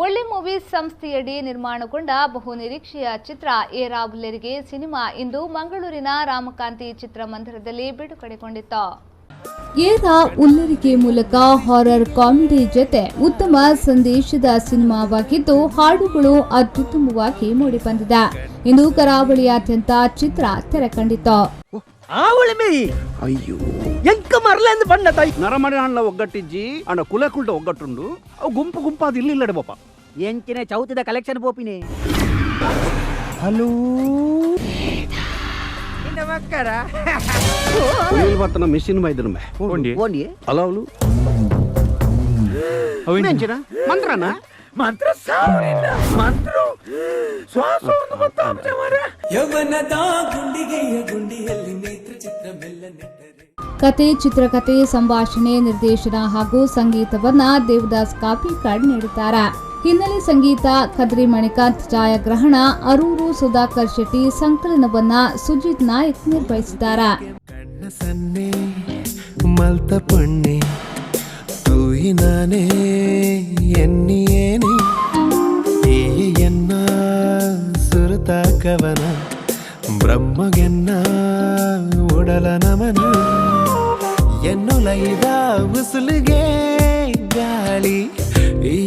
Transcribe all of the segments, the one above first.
ಬೊಳ್ಳಿ movies ಸಂಸ್ಥೆಯಡಿ ನಿರ್ಮಾಣಗೊಂಡ ಬಹುನಿರೀಕ್ಷೆಯ ಚಿತ್ರ ಏರಾ ಉಲ್ಲೇರಿಗೆ cinema ಇಂದು ಮಂಗಳೂರಿನ ರಾಮಕಾಂತಿ ಚಿತ್ರಮಂದಿರದಲ್ಲಿ ಬಿಡುಗಡೆಗೊಂಡಿತ್ತು. ಏರಾ ಉಲ್ಲೇರಿಗೆ ಮೂಲಕ ಹಾರರ್ ಕಾಮಿಡಿ ಜೊತೆ ಉತ್ತಮ ಸಂದೇಶದ ಸಿನಿಮಾವಾಗಿದ್ದು, ಹಾಡುಗಳು ಅತ್ಯುತ್ತಮವಾಗಿ ಮೂಡಿಬಂದಿದೆ. ಇಂದು ಕರಾವಳಿಯಾದ್ಯಂತ ಚಿತ್ರ ತೆರೆ ಕಂಡಿತ್ತು. ಅಯ್ಯೋ. ಎಂಕ ಮರ್ಲೆಂದು ಬಣ್ಣ ತಾಯಿ. ನರಮಣಿ ಅಣ್ಣ ಒಗ್ಗಟ್ಟಿಜ್ಜಿ ಅಣ್ಣ, ಕುಲಕುಲ್ಡ ಒಗ್ಗಟ್ಟುಂಡು. ಅವು ಗುಂಪು ಗುಂಪಾದ ಇಲ್ಲಿ ಇಲ್ಲಡೆ ಬಾಪ. ಎಂಚಿನ ಚೌತಿದ ಕಲೆಕ್ಷನ್ ಪೋಪಿನಿ. ಹಲೋ ಮಕ್ಕರ. ಕುಯಿಲ್ ಬರ್ತನ ಮಿಷಿನ್ ಮೈದನ ಮೇ. ಓಂಡಿ. ಓಂಡಿ. ಅಲವಲು ಎಂಚಿನ ಮಂತ್ರನ? ಮಂತ್ರ ಸಾವಿರ ಮಂತ್ರ ಶ್ವಾಸ ಒಂದು ಗೊತ್ತಾಗ್ತದೆ ಮಾರ್ರೆ. ಯವನದ ಗುಂಡಿಗೆಯ ಗುಂಡಿಯಲ್ಲಿ ನೇತ್ರ ಚಿತ್ರ ಮೆಲ್ಲ ನೆಟ್ಟರೆ. ಕತೆ, ಚಿತ್ರಕತೆ, ಸಂಭಾಷಣೆ, ನಿರ್ದೇಶನ ಹಾಗೂ ಸಂಗೀತವನ್ನ ದೇವದಾಸ್ ಕಾಪಿಕಾಡ್ ನೀಡಿದ್ದಾರೆ. ಹಿನ್ನೆಲೆ ಸಂಗೀತ ಕದ್ರಿ ಮಣಿಕಾಂತ್, ಛಾಯಾಗ್ರಹಣ ಅರೂರು ಸುಧಾಕರ್ ಶೆಟ್ಟಿ, ಸಂಕಲನವನ್ನ ಸುಜಿತ್ ನಾಯಕ್ ನಿರ್ವಹಿಸಿದ್ದಾರೆ. ಕಣ್ಣ ಸನ್ನೆ ಮಲ್ತ ಪೊಣ್ಣೆ, ತೂಯಿನಾನೇ ಎನ್ನಿಯೇನೆ, ಎನ್ನ ಸುರುತ ಕವನ, ಬ್ರಹ್ಮಗೆನ್ನ ಉಡಲ ನಮನ, ಎನ್ನುಲೈದ ಉಸುಲಿಗೆ ಗಾಳಿ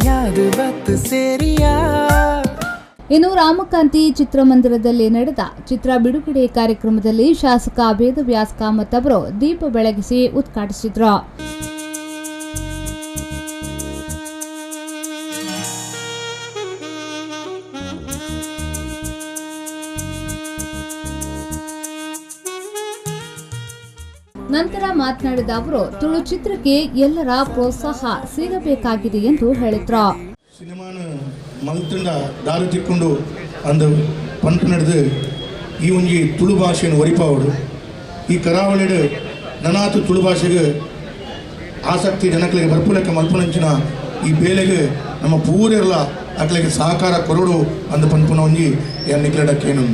ಯಾದು ಬತ್ತು ಸೇರಿಯಾ. ಇನ್ನು ರಾಮಕಾಂತಿ ಚಿತ್ರಮಂದಿರದಲ್ಲಿ ನಡೆದ ಚಿತ್ರ ಬಿಡುಗಡೆ ಕಾರ್ಯಕ್ರಮದಲ್ಲಿ ಶಾಸಕ ವೇದವ್ಯಾಸ್ ಕಾಮತ್ ಅವರು ದೀಪ ಬೆಳಗಿಸಿ ಉದ್ಘಾಟಿಸಿದರು. ನಂತರ ಮಾತನಾಡಿದ ಅವರು, ತುಳು ಚಿತ್ರಕ್ಕೆ ಎಲ್ಲರ ಪ್ರೋತ್ಸಾಹ ಸಿಗಬೇಕಾಗಿದೆ ಎಂದು ಹೇಳಿದರು. ಸಿನಿಮಾನ ಮಲ್ತುಂಡ ದಾರು ತಿಕ್ಕೊಂಡು ಅಂದ ಪಂಪ್ ನಡೆದು ಈ ಒಂಜಿ ತುಳು ಭಾಷೆಯನ್ನು ಒರಿಪಾವಡು. ಈ ಕರಾವಳಿಡು ನನಾತು ತುಳು ಭಾಷೆಗೆ ಆಸಕ್ತಿ ಜನಗಳಿಗೆ ಬರ್ಪುಲೆಕ್ಕ ಮಲ್ಪುನಂಚಿನ ಈ ಬೇಲೆಗೆ ನಮ್ಮ ಪೂರೆರ್ಲ ಅಕ್ಲೆಗೆ ಸಹಕಾರ ಕೊರಡು ಅಂದ ಪನ್ಪುನ ಒಂಜಿ ನಿಕ್ಲೆಡಕ್ಕೇನು.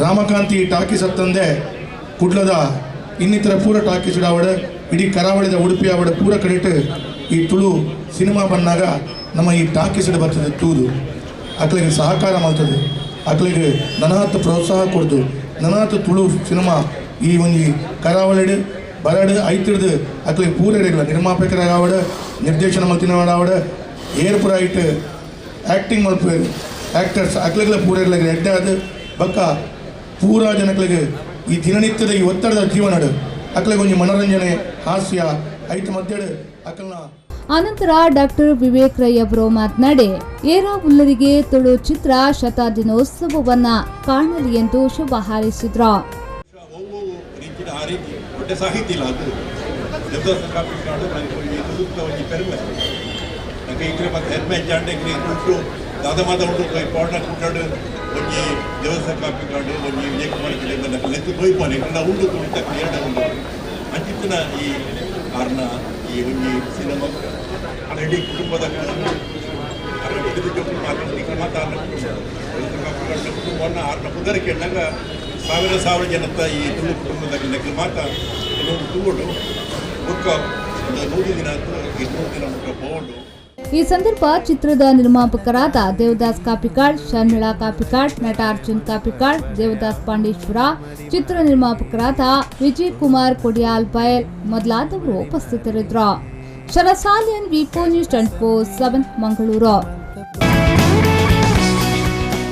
ರಾಮಕಾಂತಿ ಟಾಕೀಸ್ ಅತ್ತಂದೆ ಕುಡ್ಲದ ಇನ್ನಿತರ ಪೂರ ಟಾಕೀಸ್ ಆವಡ, ಇಡೀ ಕರಾವಳಿದ ಉಡುಪಿ ಆವಡ, ಪೂರ ಕಡೆಟ್ ಈ ತುಳು ಸಿನಿಮಾ ಬಂದಾಗ ನಮ್ಮ ಈ ಟಾಕೀಸ್ ಬರ್ತದೆ. ತೂದು ಅಕ್ಲೆಗೆ ಸಹಕಾರ ಮಾಡ್ತದೆ, ಅಕ್ಲೆಗೆ ನನಾತ್ ಪ್ರೋತ್ಸಾಹ ಕೊಡ್ದು ನನಾತ್ ತುಳು ಸಿನಿಮಾ ಈ ಒಂಜಿ ಕರಾವಳಿಡ್ ಬರಡು ಐತಿಡ್ದು ಅಕ್ಲೆಗೆ ಪೂರ ಇಡಗಿಲ್ಲ. ನಿರ್ಮಾಪಕರಾವಡ, ನಿರ್ದೇಶನ ಮಲ್ತಿನವಡಾವಡ, ಏರ್ಪುರ ಐಟ್ ಆ್ಯಕ್ಟಿಂಗ್ ಮಲ್ಪುವೆರ್ ಆ್ಯಕ್ಟರ್ಸ್, ಅಕ್ಲೆಗ್ಲ ಪೂರ ಇರ್ಲಾಗ ಎಡ್ಡೆ ಅದು ಬಕ್ಕ ಪೂರಾ ಜನಗಳಿಗೆ ಈ ದಿನನಿತ್ಯದ ಈ ಒತ್ತಡದ ಜೀವನಡು ಅಕ್ಲೆಗೆ ಒಂಜಿ ಮನರಂಜನೆ, ಹಾಸ್ಯ ಐತ ಮಧ್ಯಡು ಅಕಲ್ನ. ಅನಂತರ ಡಾಕ್ಟರ್ ವಿವೇಕ್ ರೈ ಅವರು ಮಾತನಾಡಿ, ಏರಾ ಉಲ್ಲರಿಗೆ ತುಳು ಚಿತ್ರ ಶತದಿನೋತ್ಸವವನ್ನ ಕಾಣಲಿ ಎಂದು ಶುಭ ಹಾರೈಸಿದ್ರು. ಒವ್ವು ರೀತಿಯ ಆ ರೀತಿ ದೊಡ್ಡ ಸಾಹಿತ್ಯ ಇಲ್ಲ. ಅದು ದೇವದಾಸ ಕಾಪಿಕಾಡು ನಂಗೆ ಒಂಜಿ ತುಳುತ್ತ ಒಂಜಿ ಪೆರ್ಮೆ. ನಂಗೆ ಇಕ್ರೆ ಮತ್ತೆ ಹೆಮ್ಮೆ ಜಾಂಡೆ ತುಳುಟು ದಾದ ಮಾತ ಉಂಡು. ಕೈ ಪೌಡ ಕುಟ್ಟಾಡು ಒಂಜಿ ದೇವದಾಸ ಕಾಪಿಕಾಡು, ಒಂಜಿ ವಿಜಯಕುಮಾರ್ ಕಿಲೆ ನಂಗೆ ಲೆತ್ತು ತೋಯ್ಪಾನೆ ಇಂಡ ಉಂಡು. ತುಳಿತ ಎರಡು ಉಂಡು. ಅಂಚಿತ್ತಿನ ಈ ಆರ್ನ ಈ ಒಂಜಿ ಸಿನಿಮಾ ಆರ್ನ ಇಡೀ ಕುಟುಂಬದ, ಆರ್ನ ಬಿಡಿದ ಜೋಕುಲು ಮಾತ್ರ, ನಿಕ್ಲು ಮಾತ ಆರ್ನ ಕುಟುಂಬ, ದೇವದಾಸ ಕಾಪಿಕಾಡಿನ ಕುಟುಂಬವನ್ನು ಆರ್ನ ಪುದರ್ ಕೇಳಿದಾಗ ಸಾವಿರ ಸಾವಿರ ಜನತ ಈ ತುಳು ಕುಟುಂಬದ ನೆಕ್ಲು ಮಾತ ಕೆಲವೊಂದು ತೂವೊಡು. ಬೊಕ್ಕ ಒಂದು 100 ದಿನ ಆತು, ಈ 100 ದಿನ ಮುಟ್ಟ ಪೋವೊಡು. ಈ ಸಂದರ್ಭ ಚಿತ್ರದ ನಿರ್ಮಾಪಕರಾದ ದೇವದಾಸ್ ಕಾಪಿಕಾಡ್, ಶರ್ಮಿಳಾ ಕಾಪಿಕಾಡ್, ನಟ ಅರ್ಜುನ್ ಕಾಪಿಕಾಡ್, ದೇವದಾಸ್ ಪಾಂಡೇಶ್ವರ, ಚಿತ್ರ ನಿರ್ಮಾಪಕರಾದ ವಿಜಯ್ ಕುಮಾರ್ ಕೊಡಿಯಾಲ್ ಬಯಲ್ ಮೊದಲಾದವರು ಉಪಸ್ಥಿತರಿದ್ದರು. ಶರಸಾಲಿಯನ್, ವಿ ನ್ಯೂಸ್ 24/7, ಮಂಗಳೂರು.